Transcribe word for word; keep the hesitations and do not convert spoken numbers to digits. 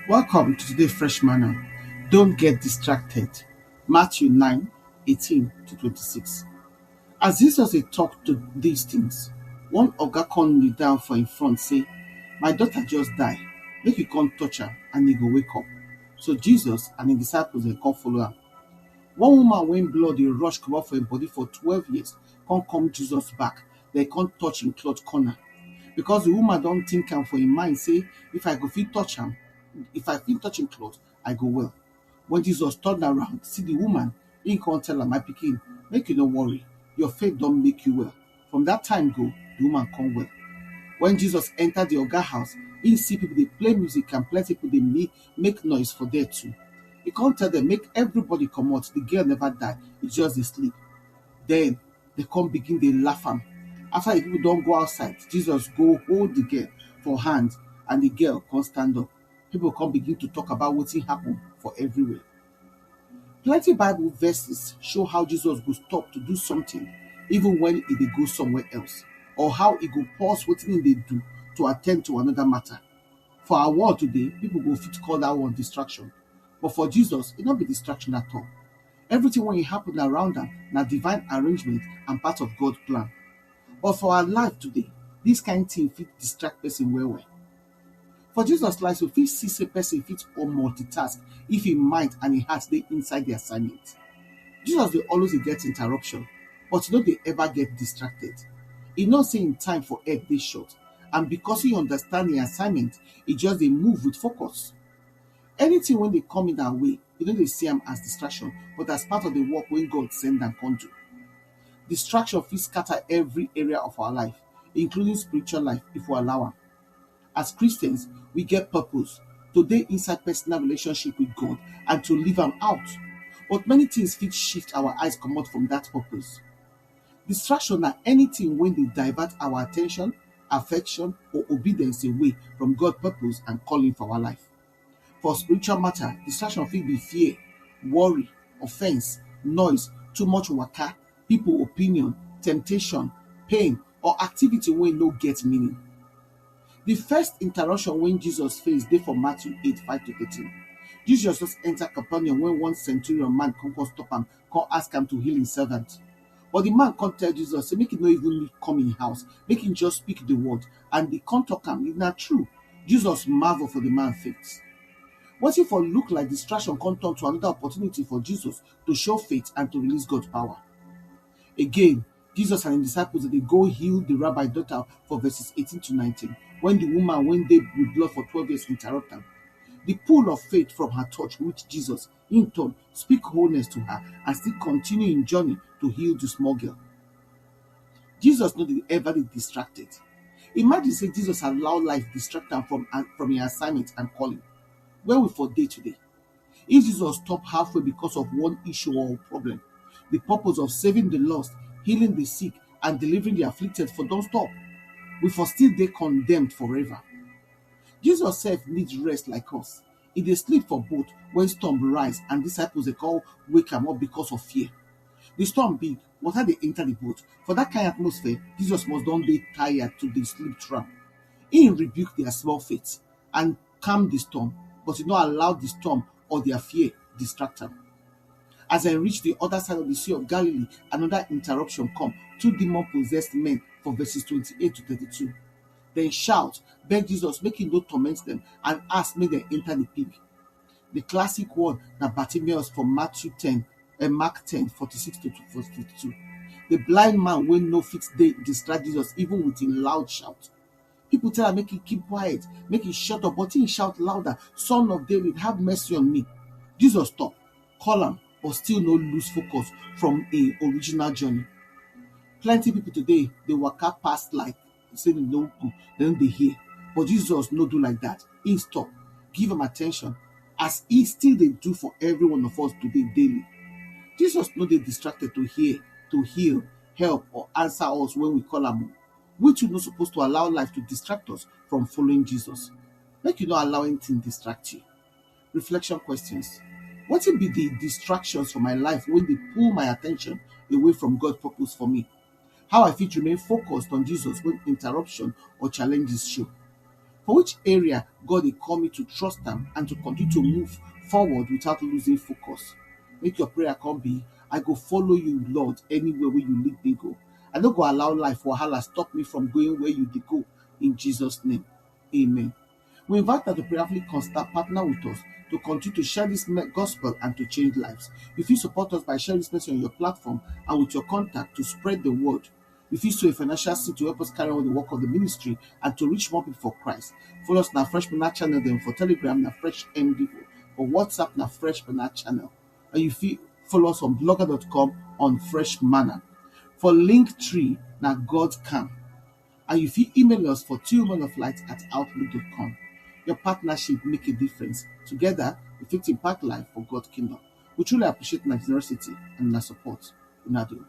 Welcome to today's Fresh Manna. Don't get distracted. Matthew nine eighteen to twenty-six. As Jesus dey talk to these things, one oga come kneel down for him front, say, "My daughter just die. Make you come touch am, and he go wake up." So Jesus and his disciples dey come follow am. One woman wey blood dey rush comot for im body for twelve years come come Jesus back, dem come touch im cloth corner. Because the woman don think am for im mind say, "If I go fit touch am, if I fit touch im cloth, I go well." When Jesus turn around, see the woman, he come tell am, "My pikin, make you no worry. Your faith don make you well." From that time go, the woman come well. When Jesus enter the oga house, he see people dey play music and plenty people dey make, make noise for there too. He come tell them, "Make everybody comot. The girl never die. He just dey sleep." Then they come begin dey laugh am. After the people don go outside, Jesus go hold the girl for hand, and the girl come stand up. People come begin to talk about wetin happen for everywhere. Plenty Bible verses show how Jesus go stop to do something even when he dey go somewhere else, or how he go pause wetin he dey do to attend to another matter. For our world today, people go fit call that one distraction. But for Jesus, e no be distraction at all. Everything wey happen around am na divine arrangement and part of God plan. But for our life today, this kind thing fit distract person well well. For Jesus life, we fit see say person fit multitask if him mind and him heart dey inside the assignment. Jesus dey always dey get interruption, but he no dey ever get distracted. He know say him time for earth dey short, and because he understand him assignment, he just dey move with focus. Anything wey dey come in our way, he no dey see am as distraction, but as part of the work wey God send am come do. Distraction fit scatter every area of our life, including spiritual life, if we allow am. As Christians, we get purpose to dey inside personal relationship with God and to live am out. But many things fit shift our eyes comot from that purpose. Distraction na anything wey dey divert our attention, affection, or obedience away from God purpose and calling for our life. For spiritual matter, distraction fit be fear, worry, offense, noise, too much waka, people opinion, temptation, pain, or activity wey no get meaning. The first interruption wey Jesus face dey for Matthew eight five to thirteen. Jesus just enter Capernaum when one centurion man come come stop am, come ask am to heal him servant. But the man come tell Jesus say make he no even come in house, make him just speak the word, and he come talk am. If na true, Jesus marvel for the man faith. Wetin for look like distraction come turn to another opportunity for Jesus to show faith and to release God power. Again, Jesus and his disciples dey go heal the rabbi daughter for verses eighteen to nineteen, when the woman wey dey with blood for twelve years interrupt am. The pull of faith from her touch reach Jesus. Him turn, speak wholeness to her, and still continue him journey to heal the small girl. Jesus no dey ever dey distracted. Imagine say Jesus allow life distract am from, from him assignment and calling. Where we for dey today? If Jesus stop halfway because of one issue or problem, the purpose of saving the lost, healing the sick, and delivering the afflicted for don stop. We for still dey condemned forever. Jesus sef need rest like us. He dey sleep for boat when storm rise and disciples dey come wake am up because of fear. The storm big, water dey enter the boat. For that kind atmosphere, Jesus must don dey tired to dey sleep throughout. He rebuke their small faith and calm the storm, but he no allow the storm or their fear distract am. As dem reach the other side of the Sea of Galilee, another interruption come. Two demon-possessed men for verses twenty-eight to thirty-two. Dem shout, beg Jesus make he no torment them, and ask make dem enter the pig. The classic one na Bartimaeus for Matthew ten, eh, Mark ten forty-six to fifty-two. The blind man wey no fit dey distract Jesus even with him loud shout. People tell am make he keep quiet, make he shut up, but he shout louder, "Son of David, have mercy on me." Jesus stop, call am, but still no lose focus from a original journey. Plenty people today dey waka past like say dem no go, dem no dey hear. But Jesus no do like that. He stop, give am attention, as he still dey do for every one of us today daily. Jesus no dey distracted to hear, to heal, help, or answer us when we call am. We too no suppose to allow life to distract us from following Jesus. Make you no allow anything distract you. Reflection questions. Wetin be the distractions for my life wey dey pull my attention away from God purpose for me? How I fit remain focused on Jesus when interruption or challenges show? For which area God dey call me to trust am and to continue to move forward without losing focus? Make your prayer come be, I go follow you, Lord, anywhere wey you lead me go. I no go allow life wahala stop me from going where you dey go, in Jesus' name. Amen. We invite you to prayerfully consider partner with us to continue to share this me- gospel and to change lives. You fit support us by sharing this message on your platform and with your contact to spread the word. You fit sow a financial seed to help us carry on the work of the ministry and to reach more people for Christ. Follow us na Fresh Manna channel, then for Telegram na Fresh M D, for WhatsApp na Fresh Manna channel. And you fit follow us on blogger dot com, on Fresh Manna. For Linktree na God Camp. And you fit email us for two men of light at outlook dot com. Your partnership make a difference. Together, we fit impact life for God kingdom. We truly appreciate una generosity and una support. Una do.